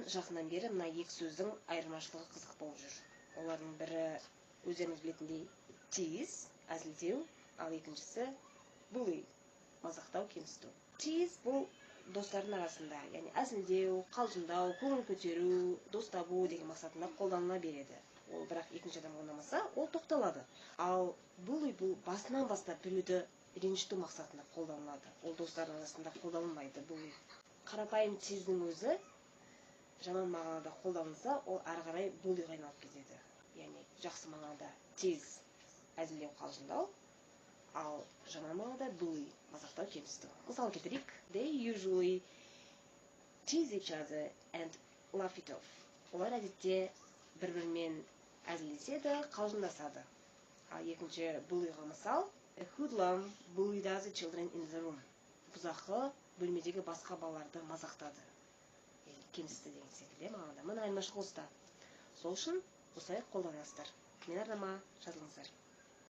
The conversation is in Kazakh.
Маған жақыннан бері мына екі сөздің айырмашылығы қызық болып жүр. Олардың бірі, өздеріңіз білетіндей, tease, әзілдеу, ал екіншісі bully, мазақтау, кемсіту. Tease бұл достардың арасында, яғни әзілдеу, қалжыңдау, көңіл көтеру, дос табу деген мақсатында қолданыла береді. Ол бірақ екінші адамға ұнамаса, ол тоқталады. Ал bully бұл басынан бастап біреуді ренжіту мақсатында қолданылады. Ол достардың арасында қолданылмайды bully. Қарапайым tease дің өзі жаман мағынада қолданылса, ол ары қарай bully ға айналып кетеді. Яғни жақсы мағынада tease әзілдеу, қалжыңдау, ал жаман мағынада bully мазақтау, кемсіту. Мысал келтірейік: They usually tease each other and laugh it off. Олар әдетте бір бірімен әзілдеседі, қалжыңдасады. Ал екінші bully ға мысал: A hoodlum bullied other children in the room. Бұзақы бөлмедегі басқа балаларды мазақтады, яғни кемсітті деген секілді мағынада. Міне, айырмашылық осыда. Сол үшін осылай қолданасыздар. Менің арнама жазылыңыздар.